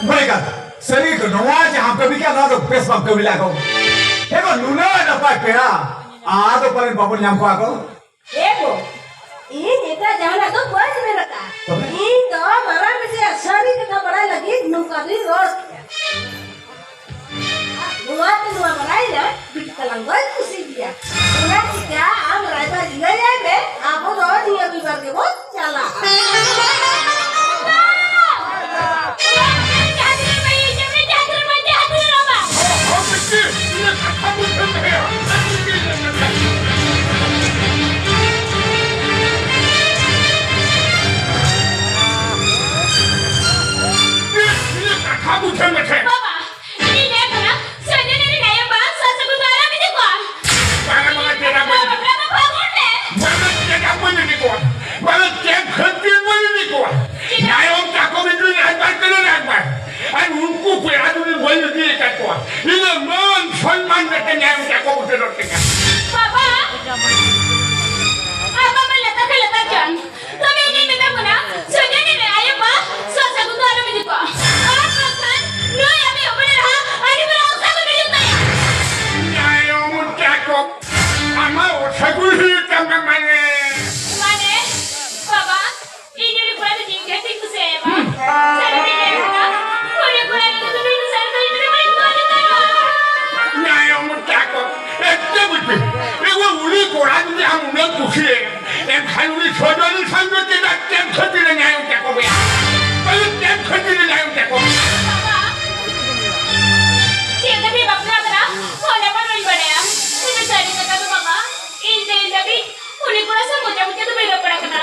ᱵᱟᱭ ᱜᱟᱱ᱾ ᱥᱟᱹᱨᱤ ᱜᱮ, ᱱᱚᱣᱟ ᱡᱟᱦᱟᱸ ᱠᱟᱹᱢᱤ ᱠᱟᱱᱟ, ᱱᱚᱣᱟ ᱫᱚ ᱵᱮᱥ ᱵᱟᱢ ᱠᱟᱹᱢᱤ ᱞᱮᱫᱟ ᱜᱚ᱾ ᱦᱮ ᱜᱚ, ᱱᱩᱱᱟᱹᱜ ᱱᱟᱯᱟᱭ ᱯᱮᱲᱟ, ᱟᱫᱚ ᱯᱟᱞᱮᱱ ᱵᱟᱵᱚᱱ ᱧᱟᱢ ᱠᱚᱣᱟ ᱜᱚ᱾ ᱮ ᱜᱚ, ᱤᱧ ᱮᱴᱟᱜ ᱡᱟᱦᱟᱱᱟᱜ ᱫᱚ ᱵᱟᱹᱧ ᱢᱮᱱ ᱟᱠᱟᱫᱼᱟ᱾ ᱛᱚᱵᱮ? ᱤᱧ ᱫᱚ ᱢᱟᱨᱟᱝ ᱢᱤᱥᱤᱭᱟᱜ ᱥᱟᱹᱨᱤ ᱠᱟᱛᱷᱟ ᱵᱟᱲᱟᱭ ᱞᱟᱹᱜᱤᱫ ᱱᱚᱝᱠᱟ ᱫᱩᱧ ᱨᱚᱲ ᱠᱮᱫᱼᱟ᱾ ᱟᱨ ᱱᱚᱣᱟ ᱛᱮ ᱱᱚᱣᱟ ᱵᱟᱲᱟᱭᱮᱱᱟ, ᱵᱤᱴᱤ ᱛᱟᱞᱟᱝ ᱫᱚᱭ ᱠᱩᱥᱤ ᱜᱮᱭᱟ᱾ ᱚᱱᱟ ᱪᱤᱠᱟ ᱟᱢ ᱨᱟᱭᱵᱟᱨ ᱞᱟᱹᱭᱟᱭ ᱢᱮ, ᱟᱵᱚ ᱫᱚ ᱱᱤᱭᱟᱹ ᱨᱚᱵᱤᱵᱟᱨ ᱜᱮᱵᱚᱱ ᱪᱟᱞᱟᱜᱼᱟ᱾ ᱠᱟᱛᱷᱟ ᱵᱩᱡᱷᱟᱹᱣ ᱢᱮᱥᱮ᱾ ᱵᱟᱵᱟ, ᱤᱧᱤᱧ ᱞᱟᱹᱭᱟᱢ ᱠᱟᱱᱟ, ᱥᱚᱧᱡᱚᱭ ᱨᱮᱱ ᱟᱭᱳ ᱵᱟᱵᱟ ᱥᱟᱨ ᱥᱟᱹᱜᱩᱱ ᱫᱚ ᱟᱞᱚᱢ ᱤᱫᱤ ᱠᱚᱣᱟ᱾ ᱵᱟᱝᱟ, ᱵᱟᱝᱟ, ᱪᱮᱫᱟᱜ ᱵᱟᱹᱧ ᱤᱫᱤ ᱵᱟᱵᱟ, ᱵᱟᱵᱟ, ᱯᱷᱟᱹᱜᱩᱱ ᱨᱮ᱾ ᱵᱟᱝᱟ, ᱪᱮᱫᱟᱜ ᱵᱟᱹᱧ ᱤᱫᱤ ᱠᱚᱣᱟ? ᱵᱟᱝᱟ, ᱪᱮᱫ ᱠᱷᱟᱹᱛᱤᱨ ᱵᱟᱹᱧ ᱤᱫᱤ ᱠᱚᱣᱟ? ᱪᱮᱫᱟᱜ? ᱱᱟᱭᱚᱢ ᱛᱟᱠᱚ ᱵᱤᱴᱩ ᱨᱟᱡᱽᱵᱟᱲ ᱠᱟᱱᱟ ᱨᱟᱡᱽᱵᱟᱲ᱾ ᱟᱨ ᱩᱱᱠᱩ ᱯᱮᱲᱟ ᱡᱩᱫᱤ ᱵᱟᱹᱧ ᱤᱫᱤ ᱟᱠᱟᱫ ᱠᱚᱣᱟ, ᱤᱧ ᱫᱚ ᱢᱟᱹᱱ ᱥᱚᱱᱢᱟᱱ ᱠᱟᱛᱮ ᱱᱟᱭᱚᱢ ᱛᱟᱠᱚ ᱵᱩᱴᱟᱹ ᱨᱚᱲ ᱛᱮᱧᱟ᱾ ᱵᱟᱵᱟ, ᱟᱢ ᱵᱟᱵᱟ ᱞᱟᱛᱟᱨ ᱠᱷᱚᱱ ᱞᱟᱛᱟᱨ ᱪᱚᱱ᱾ ᱛᱚᱵᱮ ᱤᱧᱤᱧ ᱢᱮᱛᱟᱢ ᱠᱟᱱᱟ, ᱥᱚᱧᱡᱚᱭ ᱨᱮᱱ ᱟᱭᱳ ᱵᱟᱵᱟ ᱥᱟᱨ ᱥᱟᱹᱜᱩᱱ ᱫᱚ ᱟᱞᱚᱢ ᱤᱫᱤ ᱠᱚᱣᱟ᱾ ᱟᱨ ᱵᱟᱝᱠᱷᱟᱱ ᱱᱩᱭ ᱟᱢᱤᱡ ᱦᱚᱯᱚᱱ ᱮᱨᱟ ᱟᱹᱰᱤ ᱢᱟᱨᱟᱝ ᱚᱥᱟᱹᱜᱩᱱ ᱦᱤᱡᱩᱜ ᱛᱟᱭᱟ᱾ ᱱᱟᱭᱚᱢ ᱛᱟᱠᱚ, ᱟᱢᱟᱜ ᱚᱥᱟᱹᱜᱩᱱ ᱦᱩᱭᱩᱜ ᱛᱟᱢᱟ ᱢᱟᱱᱮ? ᱢᱟᱱᱮ, ᱵᱟᱵᱟ, ᱤᱧ ᱩᱱᱤ ᱠᱚᱲᱟ ᱫᱚ ᱡᱤᱣᱤ ᱠᱷᱟᱹᱛᱤᱨ ᱠᱩᱥᱤᱭᱟᱭᱟ ᱵᱟᱝ᱾ ᱥᱟᱹᱨᱤ ᱜᱮ ᱞᱟᱹᱭ ᱠᱟᱱᱟ, ᱩᱱᱤ ᱠᱚᱲᱟ ᱫᱚ ᱥᱟᱹᱨᱤ ᱥᱟᱹᱨᱤ ᱫᱚ ᱤᱧ ᱫᱚ ᱵᱟᱹᱧ ᱠᱩᱥᱤᱭᱟᱭᱟ᱾ ᱱᱟᱭᱚᱢ ᱛᱟᱠᱚ, ᱮᱠᱫᱚᱢ ᱵᱤᱴᱤ, ᱮᱜᱳ ᱩᱱᱤ ᱠᱚᱲᱟ ᱡᱩᱫᱤ ᱟᱢ ᱩᱱᱟᱹᱜ ᱠᱩᱥᱤᱭᱟᱭᱟ, ᱮᱱᱠᱷᱟᱱ ᱩᱱᱤ ᱥᱚᱡᱚᱱᱤ ᱥᱟᱶ ᱫᱚ ᱪᱮᱫᱟᱜ ᱪᱮᱫ ᱠᱷᱟᱹᱛᱤᱨ ᱮ ᱱᱟᱭᱚᱢ ᱛᱟᱠᱚ ᱜᱮᱭᱟ? ᱛᱟᱦᱞᱮ ᱪᱮᱫ ᱠᱷᱟᱹᱛᱤᱨ ᱮ ᱱᱟᱭᱚᱢ ᱛᱟᱠᱚ ᱜᱮᱭᱟ? ᱵᱟᱵᱟ, ᱪᱮᱫ ᱠᱷᱟᱹᱛᱤᱨ ᱵᱟᱯᱞᱟ ᱠᱟᱱᱟ, ᱚᱱᱟ ᱢᱟ ᱵᱟᱹᱧ ᱵᱟᱲᱟᱭᱟ᱾ ᱤᱧ ᱫᱚ ᱥᱟᱹᱨᱤ ᱠᱟᱛᱷᱟ ᱫᱚ ᱵᱟᱵᱟ, ᱤᱧ ᱫᱚ ᱤᱧ ᱫᱷᱟᱹᱵᱤᱡ ᱩᱱᱤ ᱠᱚᱲᱟ ᱥᱟᱶ ᱢᱚᱪᱟ ᱢᱚᱪᱟ ᱫᱚ ᱵᱟᱹᱧ ᱨᱚᱯᱚᱲ ᱟᱠᱟᱱᱟ᱾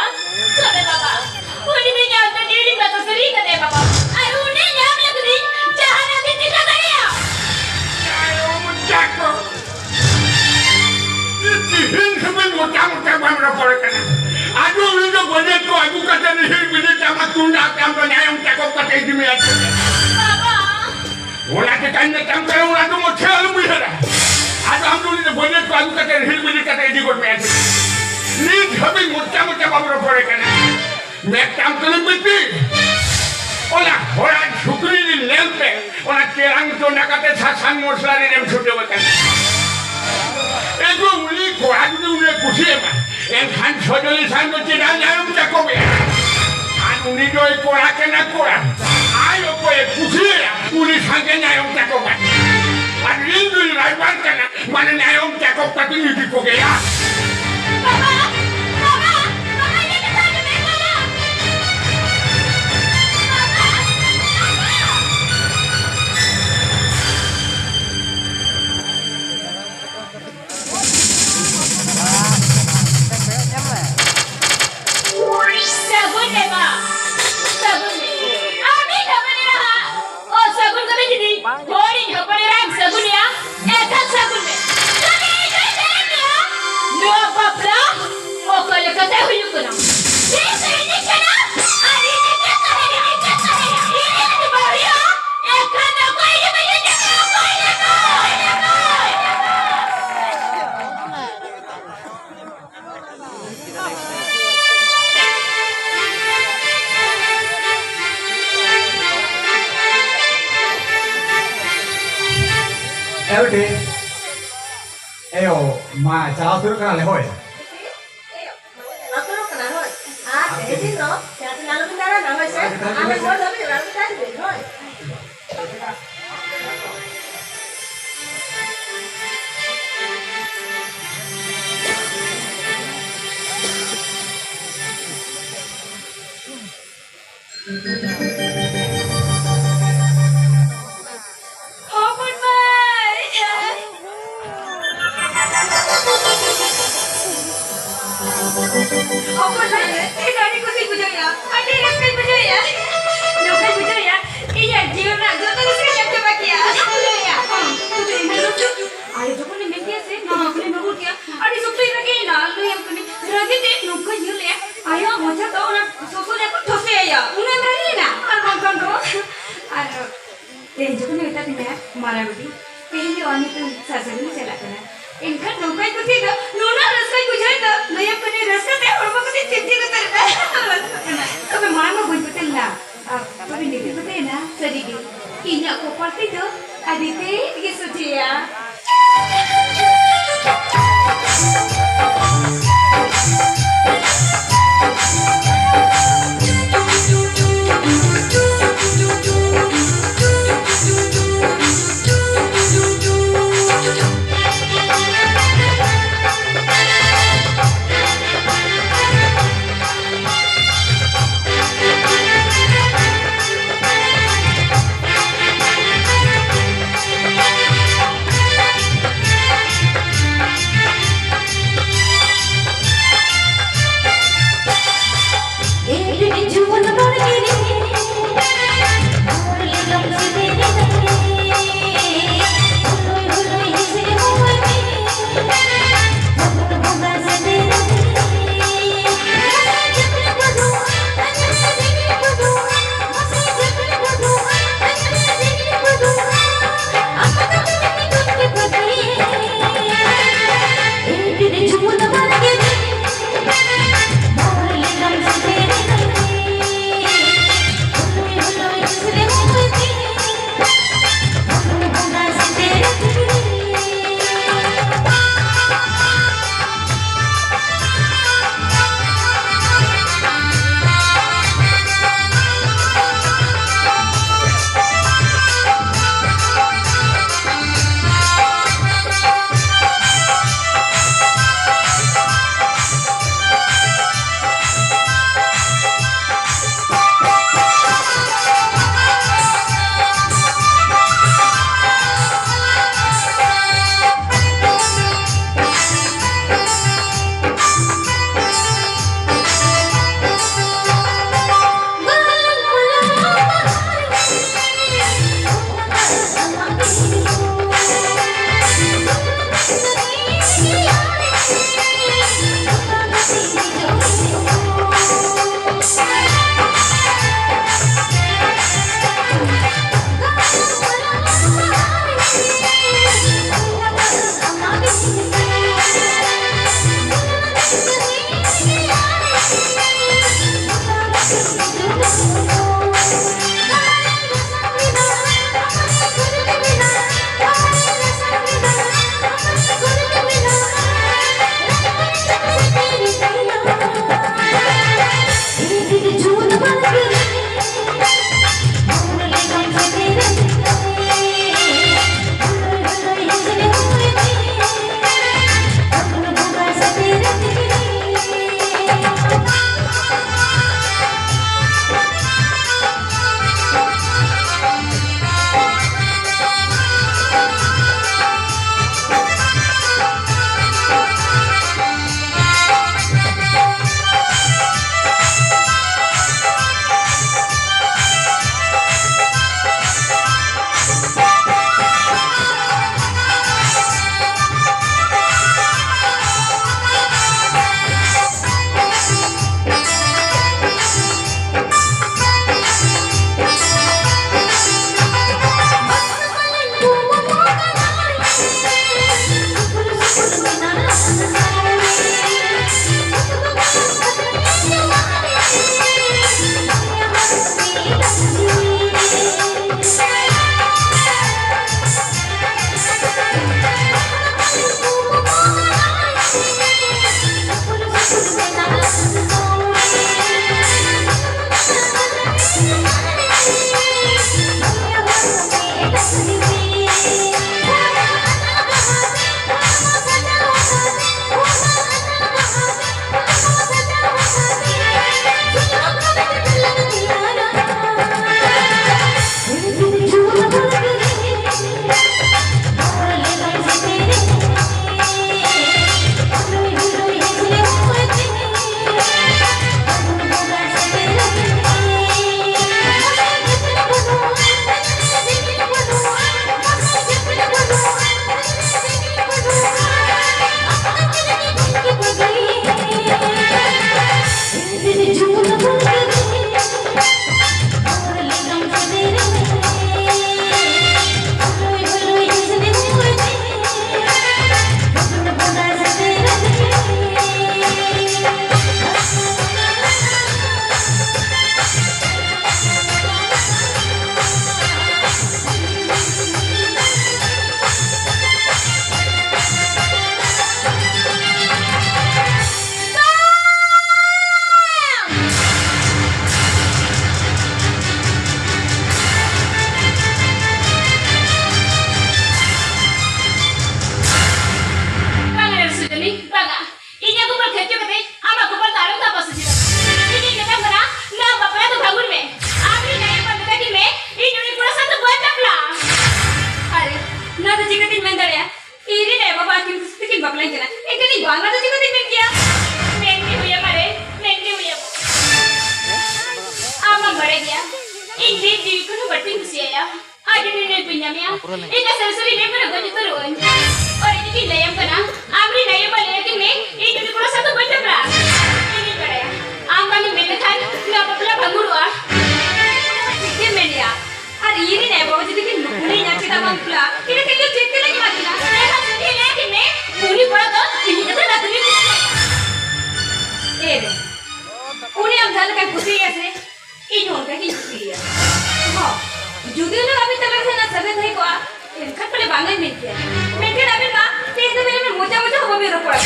ᱛᱚᱵᱮ ᱵᱟᱵᱟ, ᱩᱱᱤ ᱫᱚ ᱤᱧᱟᱜ ᱦᱚᱛᱚ ᱡᱤᱣᱤ ᱨᱤᱧ ᱵᱟᱛᱟ ᱥᱟᱹᱨᱤ ᱠᱟᱫᱮᱭᱟ ᱵᱟᱵᱟ᱾ ᱟᱨ ᱩᱱᱤ ᱧᱟᱢ ᱞᱟᱹᱜᱤᱫ ᱤᱧ ᱡᱟᱦᱟᱱᱟᱜ ᱜᱮ ᱪᱤᱠᱟ ᱫᱟᱲᱮᱭᱟᱜᱼᱟ᱾ ᱚᱱᱟ ᱪᱮᱠᱟᱧ ᱢᱮᱛᱟᱢ ᱠᱟᱱᱟ, ᱚᱱᱟ ᱫᱚ ᱢᱚᱪᱟ ᱟᱞᱚᱢ ᱩᱭᱦᱟᱹᱨᱟ᱾ ᱟᱫᱚ ᱟᱢ ᱫᱚ ᱩᱱᱤ ᱫᱚ ᱵᱟᱹᱨᱭᱟᱹᱛ ᱠᱚ ᱟᱹᱜᱩ ᱠᱟᱛᱮ ᱨᱤᱦᱤᱲ ᱵᱤᱫᱤᱲ ᱠᱟᱛᱮ ᱤᱫᱤ ᱜᱚᱫ ᱢᱮᱭᱟ᱾ ᱱᱤᱛ ᱦᱟᱹᱵᱤᱡ ᱢᱚᱪᱟ ᱢᱚᱪᱟ ᱵᱟᱢ ᱨᱚᱯᱚᱲ ᱠᱟᱱᱟ᱾ ᱢᱮᱛᱟᱢ ᱠᱟᱹᱱᱟᱹᱧ ᱵᱤᱴᱤ, ᱚᱱᱟ ᱦᱚᱲᱟᱜ ᱥᱩᱠᱨᱤ ᱡᱤᱞ ᱧᱮᱞ ᱛᱮ ᱚᱱᱟ ᱪᱮᱞᱟᱝ ᱪᱚᱸᱫᱟ ᱠᱟᱛᱮ ᱥᱟᱥᱟᱝ ᱢᱚᱥᱞᱟ ᱨᱤᱫᱮᱢ ᱪᱷᱩᱴᱟᱹᱣ ᱟᱠᱟᱱᱟ᱾ ᱮᱜᱳ, ᱩᱱᱤ ᱠᱚᱲᱟ ᱡᱩᱫᱤ ᱩᱱᱤ ᱠᱩᱥᱤᱭᱟᱢᱟ, ᱮᱱᱠᱷᱟᱱ ᱥᱚᱡᱚᱞᱤ ᱥᱟᱝ ᱫᱚ ᱪᱮᱫᱟᱜ ᱧᱟᱭᱚᱢ ᱛᱟᱠᱚ ᱢᱮ? ᱟᱨ ᱩᱱᱤ ᱫᱚᱭ ᱠᱚᱲᱟ ᱠᱟᱱᱟ ᱠᱚᱲᱟ᱾ ᱟᱡ ᱚᱠᱚᱭᱮ ᱠᱩᱥᱤᱭᱟᱭᱟ, ᱩᱱᱤ ᱥᱟᱝᱜᱮ ᱧᱟᱭᱚᱢ ᱛᱟᱠᱚ ᱢᱮ᱾ ᱟᱨ ᱤᱧ ᱫᱩᱧ ᱨᱟᱭᱵᱟᱨ ᱠᱟᱱᱟ, ᱢᱟᱱᱮ ᱧᱟᱭᱚᱢ ᱛᱟᱠᱚ ᱠᱟᱛᱮᱧ ᱤᱫᱤ ᱠᱚᱜᱮᱭᱟ᱾ ᱵᱟᱵᱟ! ᱵᱟᱵᱟ! ᱵᱟᱵᱟ, ᱤᱧ ᱞᱟᱹᱜᱤᱫ ᱫᱚ ᱟᱞᱚᱢ ᱮᱢ ᱵᱟᱵᱟ! ᱵᱟᱵᱟ! ᱵᱟᱵᱟ! ᱥᱟᱹᱜᱩᱱ ᱢᱮ ᱢᱟ, ᱥᱟᱹᱜᱩᱱ ᱢᱮ᱾ ᱟᱢᱤᱡ ᱦᱚᱯᱚᱱ ᱮᱨᱟ ᱦᱟᱸᱜ ᱚᱥᱟᱹᱜᱩᱱ ᱠᱟᱹᱢᱤ ᱡᱩᱫᱤ ᱦᱚᱲᱤᱡ ᱦᱚᱯᱚᱱ ᱮᱨᱟᱢ ᱥᱟᱹᱜᱩᱱᱮᱭᱟ, ᱮᱱᱠᱷᱟᱱ ᱥᱟᱹᱜᱩᱱ ᱢᱮ᱾ ᱛᱚᱵᱮ ᱤᱧ ᱫᱚᱧ ᱢᱮᱱᱮᱫ ᱢᱮᱭᱟ, ᱱᱚᱣᱟ ᱵᱟᱯᱞᱟ ᱚᱠᱟ ᱞᱮᱠᱟᱛᱮ ᱦᱩᱭᱩᱜ ᱠᱟᱱᱟ? ᱛᱤᱥ ᱦᱤᱲᱤᱧ ᱠᱟᱱᱟ? ᱟᱨ ᱤᱧ ᱪᱮᱫ ᱛᱟᱦᱮᱸ, ᱤᱧ ᱪᱮᱫ ᱛᱟᱦᱮᱸ? ᱤᱧ ᱡᱩᱫᱤ ᱵᱟᱹᱦᱩᱭᱟ, ᱮᱱᱠᱷᱟᱱ ᱚᱠᱚᱭ ᱜᱮ ᱵᱟᱹᱧ ᱧᱟᱢᱟ, ᱚᱠᱚᱭ ᱜᱮ ᱵᱟᱹᱧ ᱧᱟᱢᱟ᱾ ᱮ ᱵᱤᱴᱤ, ᱮᱭᱳ, ᱢᱟ, ᱪᱟᱞᱟᱣ ᱩᱛᱟᱹᱨᱚᱜ ᱠᱟᱱᱟᱞᱮ, ᱦᱳᱭ᱾ ᱟᱛᱨᱚ ᱠᱟᱱᱟ, ᱦᱳᱭ᱾ ᱟᱨ ᱛᱮᱦᱮᱧ ᱫᱤᱱ ᱫᱚ ᱡᱟᱦᱟᱸ ᱛᱤᱱᱟᱹᱜ ᱟᱞᱚᱵᱤᱱ ᱫᱟᱬᱟᱱᱟ, ᱦᱳᱭ ᱥᱮ? ᱟᱞᱮ ᱦᱚᱲ ᱫᱷᱟᱹᱵᱤᱡ ᱚᱲᱟᱜ ᱨᱮ ᱛᱟᱦᱮᱱ ᱵᱤᱱ, ᱦᱳᱭ᱾ ᱦᱚᱯᱚᱱ ᱢᱟᱹᱭ! ᱦᱚᱯᱚᱱ ᱢᱟᱹᱭ, ᱤᱧ ᱟᱹᱰᱤ ᱠᱩᱥᱤᱧ ᱵᱩᱡᱷᱟᱹᱣᱮᱫᱼᱟ, ᱟᱹᱰᱤ ᱨᱟᱹᱥᱠᱟᱹᱧ ᱵᱩᱡᱷᱟᱹᱣᱮᱫᱼᱟ᱾ ᱱᱚᱝᱠᱟᱧ ᱵᱩᱡᱷᱟᱹᱣᱮᱫᱼᱟ, ᱤᱧᱟᱹᱜ ᱡᱤᱭᱚᱱ ᱨᱮᱱᱟᱜ ᱡᱚᱛᱚ ᱨᱟᱹᱥᱠᱟᱹᱧ ᱮᱢ ᱪᱟᱵᱟ ᱠᱮᱜᱼᱟ᱾ ᱦᱚᱯᱚᱱ ᱢᱟᱹᱭ, ᱦᱮᱸ, ᱦᱮᱸ, ᱦᱮᱸ᱾ ᱟᱭᱳ ᱡᱚᱠᱷᱚᱱᱮ ᱢᱮᱱ ᱠᱮᱜᱼᱟ ᱥᱮ, ᱱᱚᱣᱟ ᱠᱷᱚᱱᱮᱢ ᱟᱹᱜᱩ ᱠᱮᱜᱼᱟ, ᱟᱹᱰᱤ ᱥᱚᱠᱛᱚᱧ ᱨᱟᱹᱜᱤᱭᱮᱱᱟ, ᱞᱟᱹᱭᱟᱢ ᱠᱟᱹᱱᱟᱹᱧ᱾ ᱨᱟᱹᱜᱤ ᱛᱮ ᱱᱚᱝᱠᱟᱧ ᱧᱮᱞᱮᱜᱼᱟ, ᱟᱭᱳᱣᱟᱜ ᱢᱚᱪᱟ ᱫᱚ ᱚᱱᱟ ᱥᱚᱥᱚ ᱨᱮᱠᱚ ᱴᱷᱚᱥᱮ ᱟᱭᱟ᱾ ᱩᱱᱟᱹᱜ ᱮᱢ ᱨᱟᱹᱜᱤᱭᱮᱱᱟ? ᱟᱨ ᱵᱟᱝᱠᱷᱟᱱ ᱫᱚ᱾ ᱟᱨ ᱛᱮᱦᱮᱧ ᱡᱚᱠᱷᱚᱱᱮ ᱢᱮᱛᱟ ᱢᱟᱨᱟᱝ ᱵᱤᱴᱤ, ᱛᱮᱦᱮᱧ ᱫᱚ ᱟᱢ ᱧᱩᱛᱩᱢ ᱥᱟᱥᱟᱝ ᱤᱧ ᱪᱟᱞᱟᱜ ᱠᱟᱱᱟ᱾ ᱮᱱᱠᱷᱟᱱ ᱱᱚᱝᱠᱟᱧ ᱠᱩᱥᱤᱭᱮᱫᱟ, ᱱᱩᱱᱟᱹᱜ ᱨᱟᱹᱥᱠᱟᱹᱧ ᱵᱩᱡᱷᱟᱹᱣᱮᱫᱟ, ᱞᱟᱹᱭᱟᱢ ᱠᱟᱹᱱᱟᱹᱧ ᱨᱟᱹᱥᱠᱟᱹ ᱛᱮ ᱦᱚᱲᱢᱚ ᱠᱚᱫᱚ ᱪᱤᱴᱪᱤ ᱩᱛᱟᱹᱨ ᱮᱱᱟ᱾ ᱛᱚᱵᱮ ᱢᱟᱲᱟᱝ ᱢᱟ ᱵᱟᱹᱧ ᱯᱟᱹᱛᱭᱟᱹᱣ ᱞᱮᱱᱟ, ᱟᱨ ᱛᱚᱵᱮ ᱱᱤᱛᱚᱜ ᱯᱟᱹᱛᱭᱟᱹᱣ ᱮᱱᱟ, ᱥᱟᱹᱨᱤᱜᱮ ᱤᱧᱟᱹᱜ ᱠᱚᱯᱟᱞ ᱛᱤᱧ ᱫᱚ ᱟᱹᱰᱤ ᱛᱮᱫ ᱜᱮ ᱥᱚᱡᱷᱮᱭᱟ᱾ ᱤᱧᱟᱹᱜ ᱠᱚᱯᱟᱞ ᱠᱷᱮᱪᱪᱚ ᱠᱟᱛᱮ ᱟᱢᱟᱜ ᱠᱚᱯᱟᱞ ᱫᱚ ᱟᱞᱚᱢ ᱫᱟᱵᱟ ᱥᱮ ᱪᱮᱫ? ᱤᱧᱤᱧ ᱢᱮᱛᱟᱢ ᱠᱟᱱᱟ, ᱱᱚᱣᱟ ᱵᱟᱯᱞᱟ ᱫᱚ ᱵᱷᱟᱹᱜᱩᱨ ᱢᱮ᱾ ᱟᱢ ᱨᱮᱱ ᱟᱭᱳ ᱵᱟᱵᱟ ᱢᱮᱛᱟ ᱠᱤᱱ ᱢᱮ, ᱤᱧ ᱩᱱᱤ ᱠᱚᱲᱟ ᱥᱟᱶ ᱫᱚ ᱵᱟᱹᱧ ᱵᱟᱯᱞᱟᱜᱼᱟ᱾ ᱟᱨᱮ, ᱱᱚᱣᱟ ᱫᱚ ᱪᱤᱠᱟᱹᱛᱤᱧ ᱢᱮᱱ ᱫᱟᱲᱮᱭᱟᱜᱼᱟ? ᱤᱧ ᱨᱮᱱ ᱟᱭᱳ ᱵᱟᱵᱟ ᱟᱹᱠᱤᱱ ᱠᱩᱥᱤ ᱛᱮᱠᱤᱱ ᱵᱟᱯᱞᱟᱧ ᱠᱟᱱᱟ, ᱮᱱᱠᱷᱟᱱ ᱤᱧ ᱵᱟᱝᱟ ᱫᱚ ᱪᱤᱠᱟᱹᱛᱤᱧ ᱢᱮᱱ ᱠᱮᱭᱟ? ᱢᱮᱱ ᱜᱮ ᱦᱩᱭ ᱟᱢᱟ ᱨᱮ, ᱢᱮᱱ ᱜᱮ ᱦᱩᱭ ᱟᱢᱟ᱾ ᱟᱢ ᱢᱟᱢ ᱵᱟᱲᱟᱭ ᱜᱮᱭᱟ, ᱤᱧ ᱫᱤᱱ ᱡᱤᱣᱤ ᱠᱷᱚᱱ ᱦᱚᱸ ᱵᱟᱹᱲᱛᱤᱧ ᱠᱩᱥᱤᱭᱟᱭᱟ᱾ ᱟᱨ ᱡᱩᱫᱤ ᱱᱩᱭ ᱵᱟᱹᱧ ᱧᱟᱢᱮᱭᱟ, ᱤᱧ ᱫᱚ ᱥᱟᱹᱨᱤ ᱥᱟᱹᱨᱤ ᱞᱟᱹᱭ ᱠᱟᱱᱟ, ᱜᱚᱡ ᱩᱛᱟᱹᱨᱚᱜ ᱟᱹᱧ᱾ ᱟᱨ ᱤᱧ ᱜᱤᱧ ᱞᱟᱹᱭᱟᱢ ᱠᱟᱱᱟ, ᱟᱢ ᱨᱮᱱ ᱟᱭᱳ ᱵᱟᱵᱟ ᱞᱟᱹᱭ ᱟᱹᱠᱤᱱ ᱢᱮ, ᱤᱧ ᱩᱱᱤ ᱠᱚᱲᱟ ᱥᱟᱶ ᱫᱚ ᱵᱟᱹᱧ ᱵᱟᱯᱞᱟᱜᱼᱟ᱾ ᱤᱧᱤᱧ ᱵᱟᱲᱟᱭᱟ, ᱟᱢ ᱵᱟᱝ ᱮᱢ ᱢᱮᱱ ᱞᱮᱠᱷᱟᱱ ᱱᱚᱣᱟ ᱵᱟᱯᱞᱟ ᱵᱷᱟᱹᱜᱩᱨᱚᱜᱼᱟ᱾ ᱴᱷᱤᱠ ᱜᱮᱢ ᱢᱮᱱᱮᱜᱼᱟ᱾ ᱟᱨ ᱤᱧ ᱨᱮᱱ ᱟᱭᱳ ᱵᱟᱵᱟ ᱡᱩᱫᱤ ᱠᱤᱱ ᱱᱩᱠᱩᱞᱤᱧ ᱧᱟᱢ ᱠᱮᱫᱟ ᱵᱟᱝ ᱵᱟᱯᱞᱟ, ᱤᱱᱟᱹ ᱠᱷᱟᱱ ᱫᱚ ᱪᱮᱫ ᱛᱮᱞᱮ ᱧᱮᱞᱟ ᱠᱤᱱᱟ? ᱮᱱᱠᱷᱟᱱ ᱥᱚᱛᱷᱤ ᱞᱟᱹᱭ ᱟᱹᱠᱤᱱ ᱢᱮ, ᱩᱱᱤ ᱠᱚᱲᱟ ᱫᱚ ᱤᱧ ᱠᱟᱛᱮ ᱱᱟᱛᱩᱱᱤ ᱠᱩᱥᱤᱭᱟᱭᱟ᱾ ᱮ ᱨᱮ, ᱩᱱᱤ ᱟᱢ ᱡᱟᱦᱟᱸ ᱞᱮᱠᱟᱢ ᱠᱩᱥᱤᱭᱟᱭᱟ ᱥᱮ, ᱤᱧ ᱦᱚᱸ ᱚᱱᱠᱟ ᱜᱤᱧ ᱠᱩᱥᱤᱭᱟᱭᱟ᱾ ᱦᱚᱸ, ᱡᱩᱫᱤ ᱦᱩᱱᱟᱹᱝ ᱟᱹᱵᱤᱱ ᱛᱟᱞᱟ ᱨᱮ ᱡᱟᱦᱟᱱᱟᱜ ᱥᱟᱹᱜᱟᱹᱭ ᱛᱟᱦᱮᱸ ᱠᱚᱜᱼᱟ, ᱮᱱᱠᱷᱟᱱ ᱯᱟᱞᱮ ᱵᱟᱝ ᱤᱧ ᱢᱮᱱ ᱠᱮᱭᱟ᱾ ᱢᱮᱱᱠᱷᱟᱱ ᱟᱹᱵᱤᱱ ᱢᱟ ᱛᱮᱦᱮᱧ ᱫᱚ ᱢᱮᱱᱟᱵᱤᱱ ᱢᱚᱪᱟ ᱢᱚᱪᱟ ᱦᱚᱸ ᱵᱟᱹᱵᱤᱱ ᱨᱚᱯᱚᱲᱟ᱾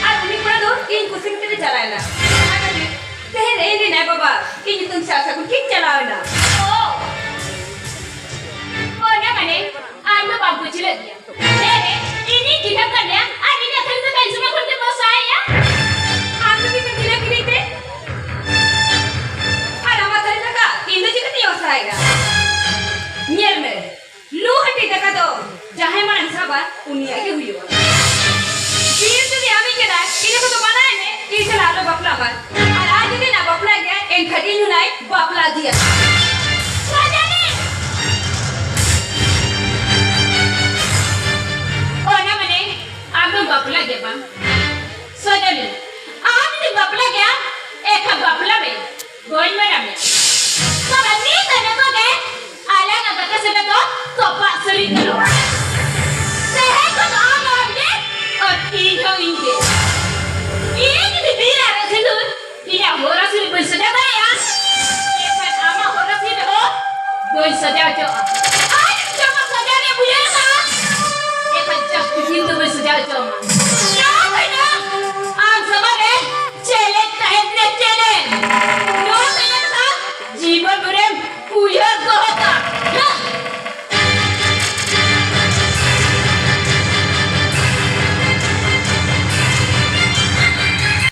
ᱟᱨ ᱩᱱᱤ ᱠᱚᱲᱟ ᱫᱚ ᱤᱧ ᱠᱩᱥᱤ ᱠᱟᱛᱮ ᱞᱮ ᱪᱟᱞᱟᱣ ᱮᱱᱟ᱾ ᱚᱱᱟ ᱠᱷᱟᱹᱛᱤᱨ ᱛᱮᱦᱮᱧ ᱤᱧ ᱨᱮᱱ ᱟᱭᱳ ᱵᱟᱵᱟ ᱤᱧ ᱧᱩᱛᱩᱢ ᱥᱟᱨ ᱥᱟᱹᱜᱩᱱ ᱠᱤᱱ ᱪᱟᱞᱟᱣ ᱮᱱᱟ᱾ ᱚ, ᱚᱱᱟ ᱢᱟᱱᱮ ᱟᱢ ᱫᱚ ᱵᱟᱢ ᱯᱟᱹᱪᱷᱞᱟᱹᱜ ᱜᱮᱭᱟ᱾ ᱦᱮᱸ ᱨᱮ, ᱤᱧᱤᱧ ᱪᱤᱱᱦᱟᱹᱯ ᱠᱟᱫ ᱢᱮᱭᱟ ᱟᱨ ᱤᱧᱟᱜ ᱠᱷᱟᱹᱞᱤ ᱫᱚ ᱢᱮᱱ ᱥᱩᱢᱩᱝ ᱠᱷᱚᱱ ᱜᱮ ᱵᱚᱥᱟᱭᱟ᱾ ᱟᱢ ᱫᱚ ᱛᱤᱥᱮᱢ ᱪᱤᱱᱦᱟᱹᱯ ᱠᱤᱫᱤᱧ ᱛᱮ? ᱟᱨ ᱟᱢᱟᱜ ᱛᱷᱟᱹᱨᱤ ᱫᱟᱠᱟ ᱤᱧ ᱫᱚ ᱪᱤᱠᱟᱹᱛᱤᱧ ᱚᱥᱟᱭᱟ? ᱧᱮᱞ ᱢᱮ, ᱞᱩ ᱦᱟᱹᱴᱤᱧ ᱫᱟᱠᱟ ᱫᱚ ᱡᱟᱦᱟᱸᱭ ᱢᱟᱲᱟᱝ ᱥᱟᱵᱟ, ᱩᱱᱤᱭᱟᱜ ᱜᱮ ᱦᱩᱭᱩᱜᱼᱟ᱾ ᱵᱤᱨ ᱡᱩᱫᱤ ᱟᱢᱤᱡ ᱠᱟᱱᱟᱭ, ᱤᱱᱟᱹ ᱠᱚᱫᱚ ᱢᱟᱱᱟᱭ ᱢᱮ, ᱤᱧ ᱥᱟᱞᱟᱜ ᱟᱞᱚ ᱵᱟᱯᱞᱟᱜ ᱢᱟ᱾ ᱟᱨ ᱟᱡ ᱡᱩᱫᱤ ᱱᱟ ᱵᱟᱯᱞᱟ ᱜᱮᱭᱟ, ᱮᱱᱠᱷᱟᱱ ᱤᱧ ᱦᱚᱸ ᱱᱟᱭ ᱵᱟᱯᱞᱟ ᱤᱫᱤᱭᱟ᱾ ᱨᱟᱡᱟᱱᱤ! ᱚᱱᱟ ᱢᱟᱱᱮ, ᱟᱢ ᱫᱚᱢ ᱵᱟᱯᱞᱟ ᱜᱮᱭᱟ ᱵᱟᱝ? ᱥᱚᱡᱚᱱᱤ, ᱟᱢ ᱡᱩᱫᱤᱢ ᱵᱟᱯᱞᱟ ᱜᱮᱭᱟ, ᱮᱱᱠᱷᱟᱱ ᱵᱟᱯᱞᱟ ᱢᱮ᱾ ᱵᱟᱹᱧ ᱢᱮᱱᱟ ᱢᱮ᱾ ᱛᱚᱵᱮ ᱢᱤᱫ ᱛᱟᱭᱚᱢ ᱠᱚᱜᱮ ᱟᱞᱟᱝᱟᱜ ᱜᱟᱛᱮ ᱥᱟᱞᱟᱜ ᱫᱚ ᱛᱚᱯᱟᱜ ᱥᱟᱹᱨᱤ ᱜᱟᱱᱚᱜᱼᱟ᱾